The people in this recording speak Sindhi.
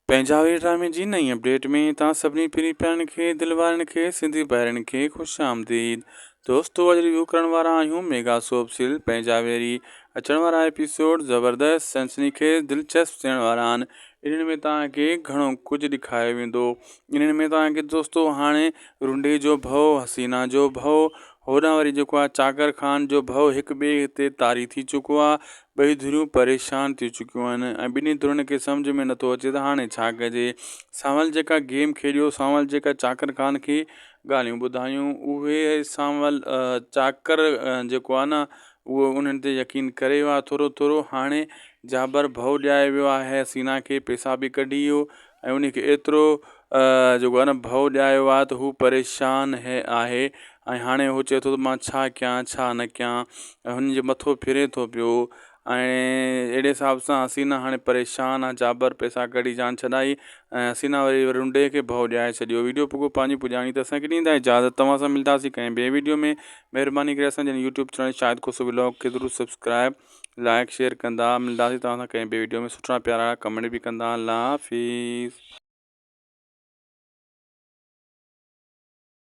پنهنجا وير ڊرامي جي نئين اپڊيٽ ۾ توهان سڀني پرين پيارن کي دل وارن کي سنڌي ڀائرن کي خوش آمديد دوستو اڄ ريويو ڪرڻ وارا آهيون ميگا سوپ سيريل پنهنجا ويري اچڻ وارا ايپيسوڊ زبردست سنسني خيز دلچسپ ٿيڻ وارا آهن انهن ۾ توهان کي گهڻو ڪجهه ڏيکاريو ويندو انهن ۾ توهان کي دوستو هاڻي رنڊي جو ڀؤ حسينا جو ڀؤ هوڏانهن وري جيڪو آهي چاڪر خان جو ڀؤ هڪ ٻئي تي طاري ٿي چڪو آهي ٻئي ڌريون پريشان ٿي چڪيون آهن ۽ ٻنهي ڌرين کي سمجهه ۾ نٿو اچي ته هاڻي ڇا ڪجي سانول جيڪا گيم کيڏيو سانول جيڪا چاڪر خان کي ڳالهيون ٻڌايون اهي سانول چاڪر جيڪو آهي نه اهو انهن تي يقين ڪري ويو آهي ٿورو ٿورو هاڻي جابر ڀؤ ڏياري ويو آهي حسينا کي پئسا به ڪڍي ويو ۽ ان کي ايترو جيڪو آهي نه ڀؤ ڏياريو آهي ته هو پريشان آهي ۽ هاڻي هو چئي ٿو ته مان ڇا ڪيان ڇا نه ڪيان ۽ هن جي مٿو ڦري ٿو پيو ۽ اهڙي حساب سان حسينا هاڻي پريشان آهي جابر پئسا ڪڍي جان ڇڏائي ۽ حسينا وري رنڊي کي ڀؤ ڏياري ڇڏيو ويڊيو پڳو پنهنجي پڄاڻي ته اسان کي ڏيندا اجازت توهان سان ملنداسين ڪنهن ٻئي ويڊيو ۾ مهرباني ڪري اسان جي YouTube channel Shahid Khoso vlog کي ضرور سبسڪرائب لائڪ شيئر ڪندا ملنداسين توهان سان ڪنهن ٻئي ويڊيو ۾ سٺا پيارا ڪمينٽ به ڪندا الله حافظ.